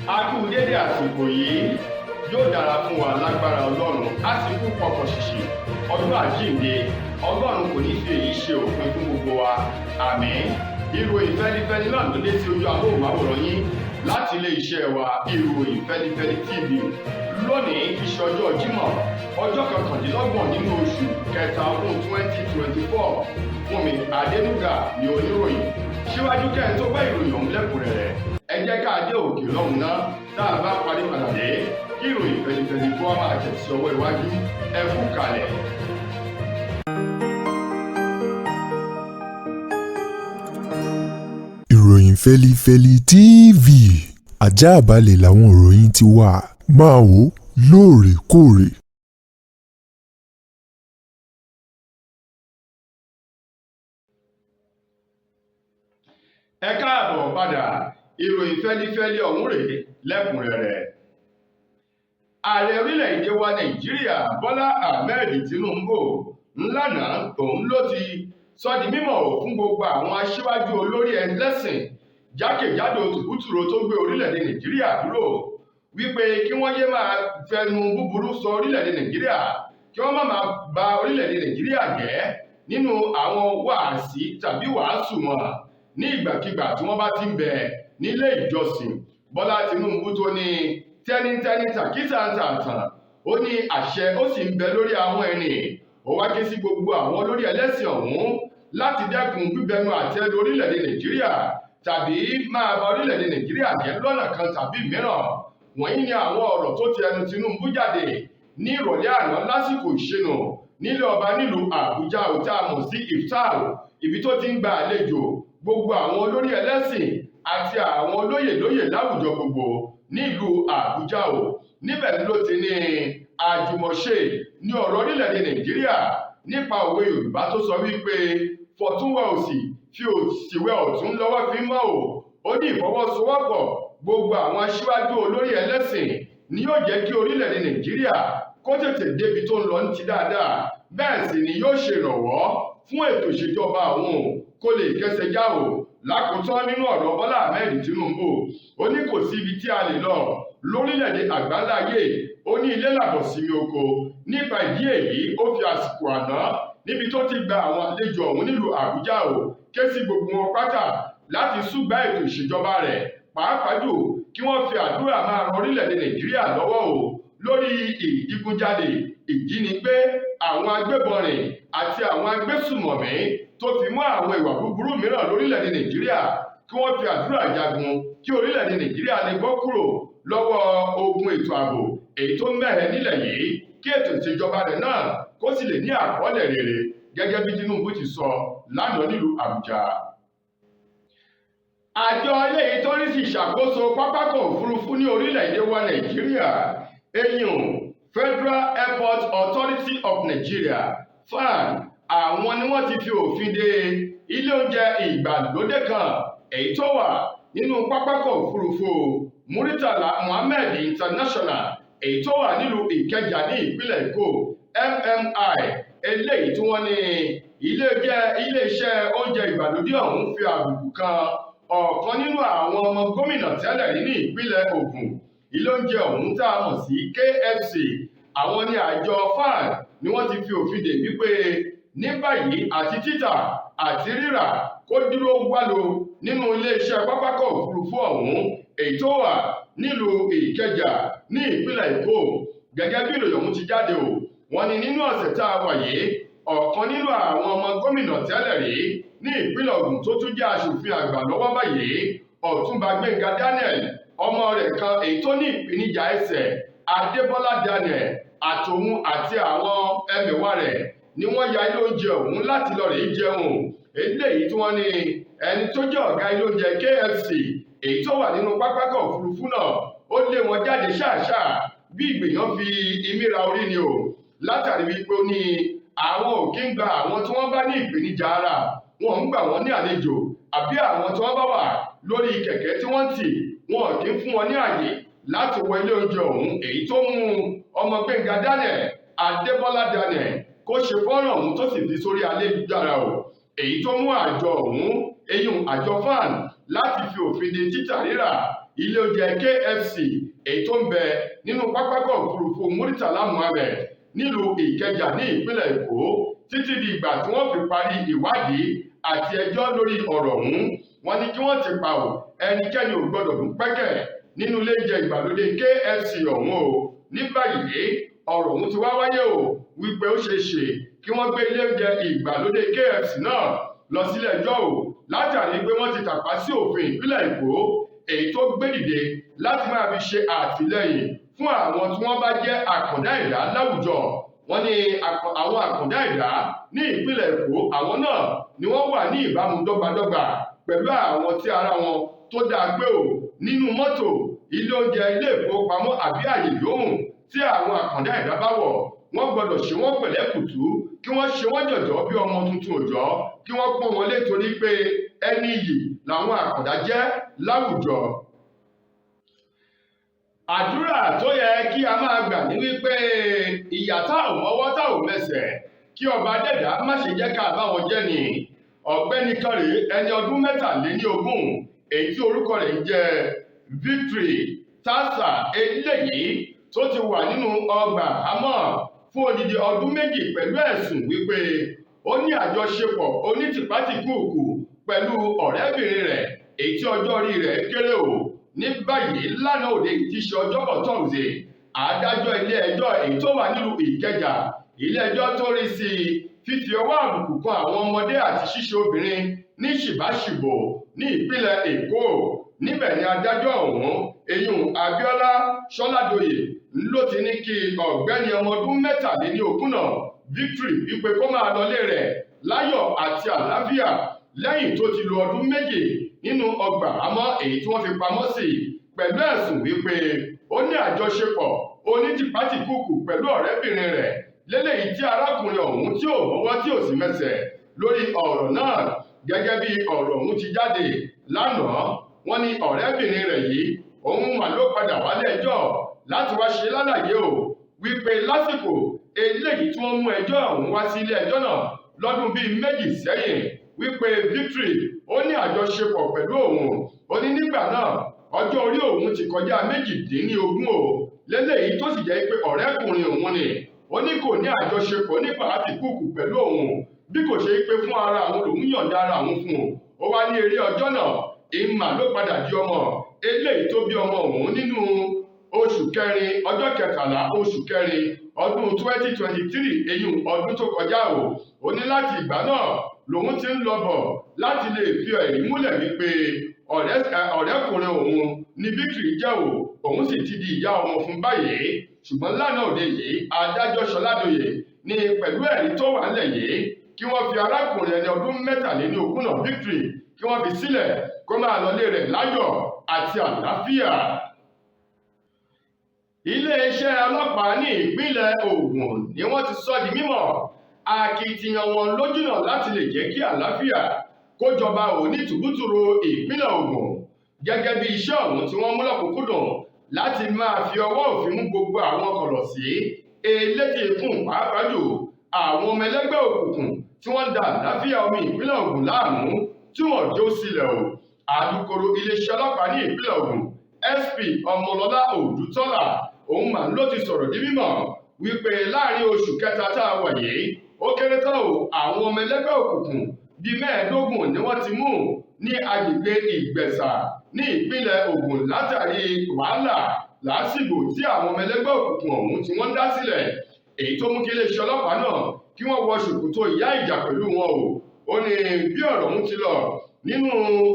A kú dédé àsìkò yìí. Yóò dára fún wa lágbára Ọlọ́run. A sì kú pọ̀pọ̀ ṣìṣì ọdún àjíǹde. Ọlọ́run kò ní fi èyí ṣe òpin fún gbogbo wa, àmín. Ìròyìn fẹ́lifẹ́li náà ló dé sí ojú amóhùnmáwòrán yín láti ilé iṣẹ́ wa, Ìròyìn Fẹ́lifẹ́li TV. Lónìí tí í ṣe ọjọ́ Jímọ̀, ọjọ́ 29 nínú oṣù kẹta ọdún 2024. Fúnmi Adénúgà ní oníròyìn. Síwájú kẹ́ ẹ tó bá ìròyìn ọ̀hún lẹ́kùnrẹ́rẹ́, ẹ jẹ́ ká dé òkè lọ́hùn náà. Tá a bá parí padà dé, kí ìròyìn fẹ́lifẹ́li kó wá máa tẹ̀ sí ọwọ́ iwájú. Ẹ kú kalẹ̀. Ìròyìn Fẹ́lifẹ́li TV, àjààbálẹ̀ làwọn ìròyìn ti wà. Máa wò ó lóòrèkóòrè. Ẹ káàbọ̀ padà. Ìròyìn fẹ́lifẹ́li ọ̀hún rèé lẹ́kùnrẹ́rẹ́. Ààrẹ orílẹ̀-èdè wa Nàìjíríà, Bọ́lá Ahmed Tinubu, ńlànà òun ló ti sọ di mímọ̀ fún gbogbo àwọn aṣíwájú olórí ẹlẹ́sìn jákèjádò tùbútùrò tó gbé orílẹ̀-èdè Nàìjíríà dúró wípé kí wọ́n yé máa fẹnu búburú sọ orílẹ̀-èdè Nàìjíríà, kí wọ́n má máa ba orílẹ̀-èdè Nàìjíríà jẹ́ nínú àwọn wáàsí tàbí wàásù wọn ní ìgbàkigbà tí wọ́n bá ti ń bẹ nílé ìjọsìn. Bọ́lá Tinubu tó ní tẹ́nitẹ́ni tàkísà ń tààtàn, ó ní àṣẹ ó sì ń bẹ lórí àwọn ẹni. Ó wá ké sí gbogbo àwọn olórí ẹlẹ́sìn ọ̀hún láti dẹ́kun bíbẹnu àtẹ́ lu orílẹ̀-èdè Nàìjíríà tàbí máa ba orílẹ̀-èdè Nàìjíríà jẹ́ lọ́nà kan tàbí mìíràn. Wọ̀nyí ni àwọn ọ̀rọ̀ tó ti ẹnu Tinubu jáde ní ìrọ̀lẹ́ àná lásìkò ìṣínú nílé ọba nílùú Àbújá, ò tá a mọ̀ sí iftar, ibi tó ti ń gba àlejò gbogbo àwọn olórí ẹlẹ́sìn àti àwọn olóyè lóyè láwùjọ gbogbo nílùú Àbújá o. Níbẹ̀ ló ti ní àjùmọ̀ṣe ní ọ̀rọ̀ orílẹ̀-èdè Nàìjíríà nípa òwe Yorùbá tó sọ wípé fọ̀túnwẹ̀ òsì fi òsìwẹ̀ ọ̀tún lọ́wọ́ fi mọ́ o. Ó ní ìfọwọ́sowọ́pọ̀ gbogbo àwọn aṣíwájú olórí ẹlẹ́sìn ni yóò jẹ́ kí orílẹ̀-èdè Nàìjíríà kó tètè débi tó ń lọ ní ti dáadáa. Bẹ́ẹ̀ sì ni yóò ṣe ìrànwọ́ fún ètò ìṣèjọba òun kó lè kẹsẹ̀ já o. Lákòótán nínú ọ̀rọ̀ Bọ́lá Ahmed Tinubu, ó ní kò sí ibi tí a lè lọ lórílẹ̀-èdè àgbáláyé, ó ní ilé làbọ̀ sinmi oko. Nípa ìdí èyí, ó fi àsìkò àná níbi tó ti gba àwọn àlejò ọ̀hún nílùú Àbújá o ké sí gbogbo wọn pátá láti súgbà ètò ìṣèjọba rẹ̀, pàápàá jù kí wọ́n fi àdúrà máa ran orílẹ̀-èdè Nàìjíríà lọ́wọ́ o lórí ìdígunjalè, ìjínigbé, àwọn agbébọnrìn àti àwọn agbésùmọ̀mí tó fi mọ́ àwọn ìwà búburú mìíràn lórílẹ̀-èdè Nàìjíríà, kí wọ́n fi àdúrà jagun kí orílẹ̀-èdè Nàìjíríà lè bọ́ kúrò lọ́wọ́ ogun ètò ààbò èyí tó mẹ́hẹ nílẹ̀ yìí, kí ètò ìṣèjọba rẹ̀ náà kó sì lè ní àkọọ́lẹ̀ rere, gẹ́gẹ́ bí Tinubu ti sọ lánàá nílùú Àbújá. Àjọ eléyìí tó ń rí sí ìṣàkóso pápákọ̀ òfurufú ní orílẹ̀-èdè wa Nàìjíríà, eyín Federal Airport Authority of Nigeria, FAAN, àwọn ni wọ́n ti fi òfin de ilé oúnjẹ ìgbàlódé kan èyí tó wà nínú pápákọ̀ òfurufú Muritala Muhammed International èyí tó wà nílùú Ìkẹjà ní ìpínlẹ̀ Èkó, MMI. Eléyìí tí wọ́n ní ilé-iṣẹ́ oúnjẹ ìgbàlódé ọ̀hún fi àbùkù kan ọ̀kan nínú àwọn ọmọ gómìnà tẹ́lẹ̀ rí ní ìpínlẹ̀ Ògùn. Ilé oúnjẹ ọ̀hún tá a mọ̀ sí KFC, àwọn ní àjọ FAAN ni wọ́n ti fi òfin dè wípé ní báyìí àti títà àti rírà kó dúró wálo nínú iléeṣẹ́ pápákọ̀ òfurufú ọ̀hún èyí tó wà nílùú Ìkẹjà ní ìpínlẹ̀ Èkó. Gẹ́gẹ́ bí ìròyìn ọ̀hún ti jáde o, wọ́n ní nínú ọ̀sẹ̀ tá a wà yìí, ọ̀kan nínú àwọn ọmọ gómìnà tẹ́lẹ̀ rí ní ìpínlẹ̀ Ògùn tó tún jẹ́ aṣòfin àgbà lọ́wọ́ báyìí, Ọ̀túnba Gbẹ́ngà Daniel, ọmọ rẹ̀ kan èyí tó ní ìpèníjà ẹsẹ̀, Adébọ́lá Daniel, àtòun àti àwọn ẹmẹ̀wà rẹ̀ ni wọ́n ya ilé oúnjẹ ọ̀hún láti lọ rèé jẹun. Eléyìí tí wọ́n ní ẹni tó jẹ́ ọ̀gá ilé oúnjẹ KFC èyí tó wà nínú pápákọ̀ òfurufú náà ó lé wọn jáde ṣáàṣáà bí ìgbèyàn fi ìmíra orí ni o, látàrí wípé ó ní àwọn ò kí ń gba àwọn tí wọ́n bá ní ìpèníjà ara, wọn ń gbà wọ́n ní àlejò, àbí àwọn tí wọ́n bá wà lórí kẹ̀kẹ́ tí wọ́n tì, wọn kì í fún wọn ní àyè láti wọ ilé oúnjẹ ọ̀hún. Èyí tó mú ọmọ Gbẹ́ngà Daniel, Adébọ́lá Daniel, kó ṣe fọ́nrán ọ̀hún tó sì fi sórí ayélujára o, èyí tó mú àjọ ọ̀hún, eyín àjọ FAAN, Láti fi òfin de títà rírà ilé oúnjẹ KFC èyí tó ń bẹ nínú pápákọ̀ òfurufú Muritala Muhammed nílùú Ìkẹjà ní ìpínlẹ̀ Èkó títí di ìgbà tí wọ́n fi parí ìwádìí àti ẹjọ́ lórí ọ̀rọ̀ ọ̀hún. Wọ́n ní kí wọ́n ti pa ò, ẹnikẹ́ni ò gbọ́dọ̀ dún pẹ́kẹ̀ nínú ilé oúnjẹ ìgbàlódé KFC ọ̀hún o. Ní báyìí, ọ̀rọ̀ ọ̀hún ti wá wáyé o wípé ó ṣeé ṣe kí wọ́n gbé ilé oúnjẹ ìgbàlódé KFC náà lọ sílé ẹjọ́ o, látàrí pé wọ́n ti tàpá sí òfin ìpínlẹ̀ Èkó èyí tó gbé dìde láti máa fi ṣe àtìlẹ́yìn fún àwọn tí wọ́n bá jẹ́ àkàndá ẹ̀dá láwùjọ. Wọ́n ní àwọn àkàndá ẹ̀dá ní ìpínlẹ̀ Èkó, àwọn náà ni wọ́n wà ní ìbámu dọ́gbadọ́gba pẹ̀lú àwọn tí ara wọn tó dáa pé o nínú mọ́tò, ilé oúnjẹ, ilé ìfowópamọ́ àbí àyè yòówù tí àwọn àkàndá ẹ̀dá bá wọ̀. Wọ́n gbọ́dọ̀ ṣe wọ́n pẹ̀lẹ́kùtù, kí wọ́n ṣe wọ́n jọ̀jọ̀ bí ọmọ tuntun òjọ́, kí wọ́n pọ́n wọn lé torí pé ẹni iyì làwọn àkàndá jẹ́ láwùjọ. Àdúrà tó yẹ kí a máa gbà ní wípé ìyà tá ò mọ́wọ́ tá ò mẹsẹ̀ kí ọba dẹ̀dá má ṣe jẹ́ ká bá wọn jẹ́ ni. Ọ̀gbẹ́ni kan rèé, ẹni ọdún 23, èyí tí orúkọ rẹ̀ ń jẹ́ Victory Tasa, eléyìí tó ti wà nínú ọgbà àmọ́ fún odidi ọdún 2 pẹ̀lú ẹ̀sùn wípé ó ní àjọṣepọ̀ onítìpátìkúùkù pẹ̀lú ọ̀rẹ́bìnrin rẹ̀ èyí tí ọjọ́ orí rẹ̀ kéré o. Ní báyìí, lánàá òde tí ṣe Ọjọ́bọ̀ Tọ́sídẹ̀ẹ́, adájọ́ ilé ẹjọ́ èyí tó wà nílùú Ìkẹjà, ilé ẹjọ́ tó rí sí fífi ọwọ́ àbùkù kan àwọn ọmọdé àti ṣíṣe obìnrin ní ṣìbáṣìbò ní ìpínlẹ̀ Èkó. Níbẹ̀ ni adájọ́ ọ̀hún, eyín Abíọ́lá Ṣọládòyè, ló ti ní kí ọ̀gbẹ́ni ọmọ ọdún 23 náà Victory wípé kó máa lọlé rẹ̀ láyọ̀ àti àlàáfíà lẹ́yìn tó ti lo ọdún 2 nínú ọgbà àmọ́ èyí tí wọ́n fi pamọ́ sí pẹ̀lú ẹ̀sùn wípé ó ní àjọṣepọ̀ onítìpátìkúùkù pẹ̀lú ọ̀rẹ́bìnrin rẹ̀ lélẹ́yìí tí arákùnrin ọ̀hún tí ò mọ́wọ́ tí ò sì mẹsẹ̀ lórí ọ̀rọ̀ náà. Gẹ́gẹ́ bí ọ̀rọ̀ ọ̀hún ti jáde lánàá, wọ́n ní ọ̀rẹ́bìnrin rẹ̀ yìí òun mà ló padà wálé ẹjọ́ láti wá ṣe lálàyé o wípé lásìkò eléyìí tí wọ́n mú ẹjọ́ ọ̀hún wá sí ilé ẹjọ́ náà lọ́dún bíi 2 sẹ́yìn wípé Victory ó ní àjọṣepọ̀ pẹ̀lú òun. Ó ní nígbà náà ọjọ́ orí òun ti kọjá 18 o, lélẹ́yìí tó sì jẹ́ pé ọ̀rẹ́kùnrin òun ni. Ó ní kò ní àjọṣepọ̀ nípa àtìkúùkù pẹ̀lú òun bí kò ṣe pé fún ara òun lòun yọ̀ǹda ara òun fún un. Ó wá ní eré ọjọ́ náà ìmà ló padà di ọmọ eléyìí tó bí ọmọ òun nínú oṣù kẹrin, ọjọ́ 13 oṣù kẹrin ọdún 2023, eyín ọdún tó kọjá o. Ó ní láti ìgbà náà lòun ti ń lọ bọ̀ láti lè fi ẹ̀rí múlẹ̀ wípé ọ̀rẹ́kùnrin òun ni Victory jẹ́ o, òun sì ti di ìyá ọmọ fún báyìí. Ṣùgbọ́n lánàá òde yìí, adájọ́ Ṣọládòyè ní pẹ̀lú ẹ̀rí tó wà nílẹ̀ yìí kí wọ́n fi arákùnrin ẹni ọdún 23 náà Victory kí wọ́n fi sílẹ̀ kó máa lọlé rẹ̀ láyọ̀ àti àlàáfíà. Iléeṣẹ́ ọlọ́pàá ní ìpínlẹ̀ Ògùn ni wọ́n ti sọ di mímọ̀ akitiyan wọn lójúnà láti lè jẹ́ kí àlàáfíà kó jọba ò ní tùbútùrù ìpínlẹ̀ Ògùn, gẹ́gẹ́ bí iṣẹ́ ọ̀hún tí wọ́n mú lọ́kùnkúndùn láti máa fi ọwọ́ òfin mú gbogbo àwọn kọ̀lọ̀ sí elétí ikùn, pàápàá jù àwọn ọmọ ẹlẹ́gbẹ́ òkùnkùn tí wọ́n ń da àlàáfíà omi ìpínlẹ̀ Ògùn láàmú tí wọ́n jó sílẹ̀ o. Alukoro iléeṣẹ́ ọlọ́pàá ní ìpínlẹ̀ Ògùn, SP Ọmọlọ́lá Òdútọ́lá, òun mà ló ti sọ̀rọ̀ di mímọ̀ wípé láàrin oṣù kẹta tá a wà yìí, ó kéré tán o, àwọn ọmọ ẹlẹ́gbẹ́ òkùnkùn bíi 25 ni wọ́n ti mú ní agbègbè Ìgbẹ̀sà ní ìpínlẹ̀ Ògùn látàrí wàhálà làásìgbò tí àwọn ọmọ ẹlẹ́gbẹ́ òkùnkùn ọ̀hún tí wọ́n dá sílẹ̀, èyí tó mú kí iléeṣẹ́ ọlọ́pàá náà kí wọ́n wọ ṣòkòtò ìyá ìjà pẹ̀lú wọn o. Ó ní bí ọ̀rọ̀ ọ̀hún ti lọ nínú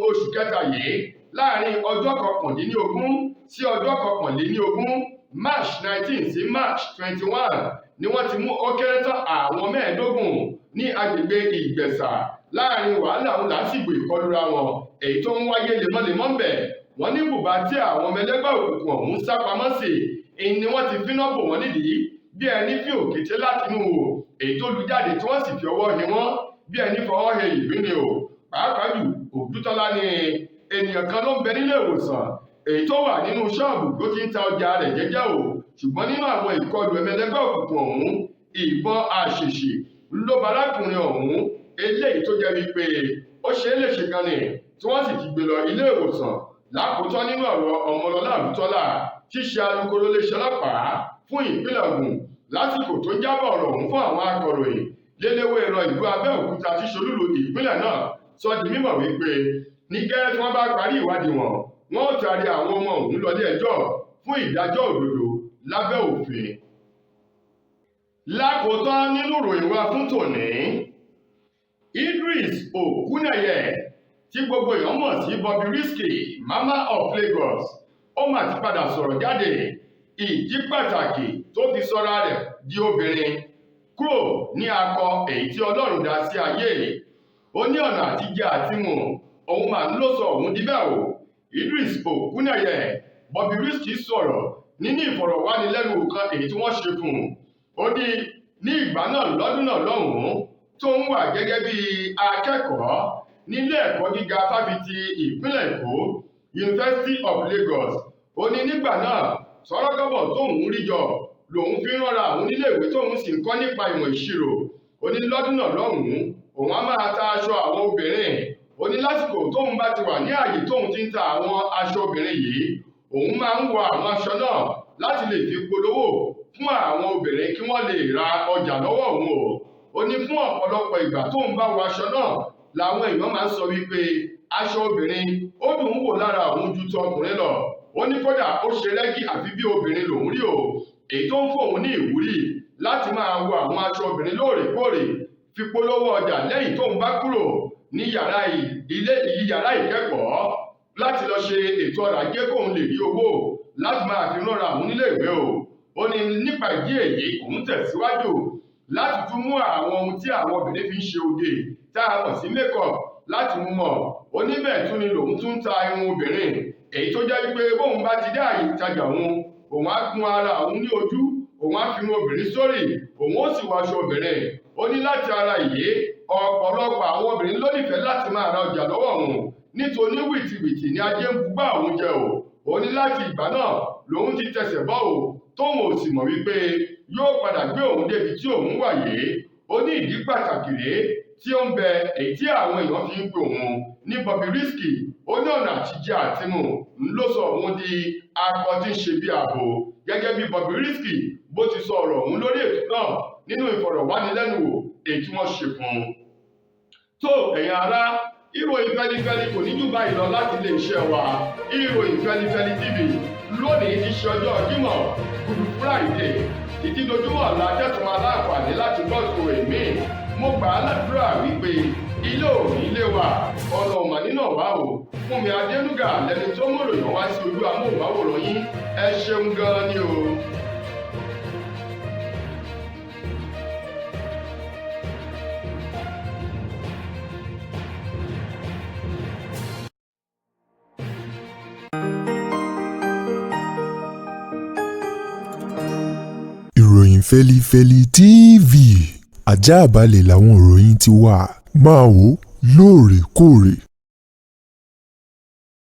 oṣù kẹta yìí, láàrin ọjọ́ 19 sí ọjọ́ 21, March 19 sí March 21, ni wọ́n ti mú ó kéré tán àwọn 25 ní agbègbè Ìgbẹ̀sà láàrin wàhálà òun làásìgbò ìkọlura wọn èyí tó ń wáyé lemọ́lemọ́ ń bẹ̀. Wọ́n ní bùbá tí àwọn ọmọ ẹlẹ́gbẹ́ òkùnkùn ọ̀hún sá pamọ́ sí ni wọ́n ti fíná bò wọ́n nídìí bí ẹni fi òkété látinú wò èyí tó lu jáde tí wọ́n sì fi ọwọ́ he wọ́n bí ẹni fọwọ́ he ìgbín ni o. Pàápàá jù, Òdútọ́lá ni ènìyàn kan ló ń bẹ nílé ìwòsàn èyí tó wà nínú ṣọ́ọ̀bù tó ti ń ta ọjà rẹ̀ jẹ́jẹ́ o. Ṣùgbọ́n nínú àwọn ìkọlù ẹmẹlẹ́gbẹ́ òkùnkùn ọ̀hún, ìbọn àṣèṣì ló barákùnrin ọ̀hún eléyìí tó jẹ́ wípé ó ṣe é léṣe gan ni tí tí wọ́n sì ti gbé lọ ilé ìwòsàn. Lákòótán nínú ọ̀rọ̀ Ọmọlọ́lá Olútọ́lá tí ṣe alukoro iléeṣẹ́ ọlọ́pàá fún ìpínlẹ̀ Ògùn lásìkò tó ń jábọ̀ ọ̀rọ̀ ọ̀hún fún àwọn akọ̀ròyìn léléwé ìrọ̀ ìlú Abẹ́òkúta tí ṣolúlu ìpínlẹ̀ náà sọ di mímọ̀ wípé ní gẹ́rẹ́ tí wọ́n bá parí ìwádìí wọn, wọn ó taari àwọn ọmọ ọ̀hún lọ ilé ẹjọ́ fún ìdájọ́ òdodo lábẹ́ òfin. Lákòótán nínú ìròyìn wa fún tòní, Idris Okuneye tí gbogbo èèyàn mọ̀ sí Bobrisky, Mama of Lagos, ó mà ti padà sọ̀rọ̀ jáde ìdí pàtàkì tó fi sọra rẹ̀ di obìnrin kúrò ní akọ èyí tí Ọlọ́run dá sí ayé. Ó ní ọ̀nà àtijẹ àtimu òun mà ń ló sọ òun di bẹ́ẹ̀ o. Idris Okuneye Bobrisky sọ̀rọ̀ nínú ìfọ̀rọ̀wánilẹ́nuwò kan èyí tí wọ́n ṣe fún un. Ó ní ní ìgbà náà lọ́dún náà lọ́hùn-ún tó ń wà gẹ́gẹ́ bí akẹ́kọ̀ọ́ nílé ẹ̀kọ́ gíga fáfitì ìpínlẹ̀ Èkó, University of Lagos. Ó ní nígbà náà tọ́rọ́kọ́bọ̀ tóun rí jọ lòun fi ń rọra àwọn oníléèwé tóun sì ń kọ́ nípa ìmọ̀ ìṣirò. Ó ní lọ́dún náà lọ́hùn-ún òun á máa ta aṣọ àwọn obìnrin. Ó ní lásìkò tóun bá ti wà ní ààyè tóun ti ń ta àwọn aṣọ obìnrin yìí, òun máa ń wọ àwọn aṣọ náà láti lè fi polówó fún àwọn obìnrin kí wọ́n lè ra ọjà lọ́wọ́ òun o. Ó ní fún ọ̀pọ̀lọpọ̀ ìgbà tóun bá wọ aṣọ náà làwọn èèyàn máa ń sọ wípé aṣọ obìnrin ó dùn ún wò lára òun ju tọkùnrin lọ. Ó ní kódà ó ṣe rẹ́gí àfi bí obìnrin lòun rí o, èyí tó ń fòun ní ìwúrí láti máa wọ àwọn aṣọ obìnrin lóòrèkóòrè fi polówó ọjà lẹ́yìn tóun bá kúrò ní yàrá ilé yàrá ìkẹ́kọ̀ọ́ láti lọ ṣe ètò ọrọ̀ ajé kóun lè rí owó láti máa fi ránra àwọn oníléèwé o. Ó ní nípa ìdí èyí òun tẹ̀síwájú láti tún mú àwọn ohun tí àwọn obìnrin fi ń ṣe oge tá a mọ̀ sí makeup láti mú mọ̀. Ó ní bẹ́ẹ̀ tún ni lòun tún ń ta irun obìnrin, èyí tó jẹ́ wípé bóun bá ti dé àyè ìtajà òun, òun á kun ara òun ní ojú, òun á fi irun obìnrin sórí, òun ó sì wọ aṣọ obìnrin. Ó ní láti ara ìyé ọ̀pọ̀lọpọ̀ àwọn obìnrin ló nífẹ̀ẹ́ láti máa ra ọjà lọ́wọ́ òun nítorí wìtìwìtì ní ajé ń bugbá òun jẹ o. Ó ní láti ìgbà náà lòun ti tẹsẹ̀ bọ́ o, tóun ò sì mọ̀ wípé yóò padà gbé òun débi tí òun wà yìí. Ó ní ìdí pàtàkì rèé tí ó ń bẹ èyí tí àwọn èèyàn fi ń pe òun ní Bobrisky. Ó ní ọ̀nà àtijẹ àtimu ló sọ òun di akọ tí ń ṣe bí ààbò, gẹ́gẹ́ bí Bobrisky bó ti sọ ọ̀rọ̀ òun lórí ètò náà nínú ìfọ̀rọ̀wánilẹ́nuwò èyí tí wọ́n ṣe fún un. Tó ẹ̀yin ará, ìròyìn fẹlifẹli kò ní jù báyìí lọ láti ilé iṣẹ́ wa Ìròyìn Fẹlifẹli TV lónìí ti ṣe ọjọ́ Jímọ̀, Good Friday, títí dojúmọ́ ọ̀la tẹ̀tún aláǹfààní láti gbọ́ ètò èmi. Mo gbà á ládùúrà wípé ilé ò ní lé wa, ọ̀nà ọ̀mà nínà wá o. Fúnmi Adénúgà lẹni tó mú ìròyìn wá sí ojú amóhùnmáwòrán yín. Ẹ ṣeun gan-an ni o. Ìròyìn Fẹlifẹli TV àjààbálẹ̀ làwọn ìròyìn ti wà. Máa wò lóòrèkóòrè.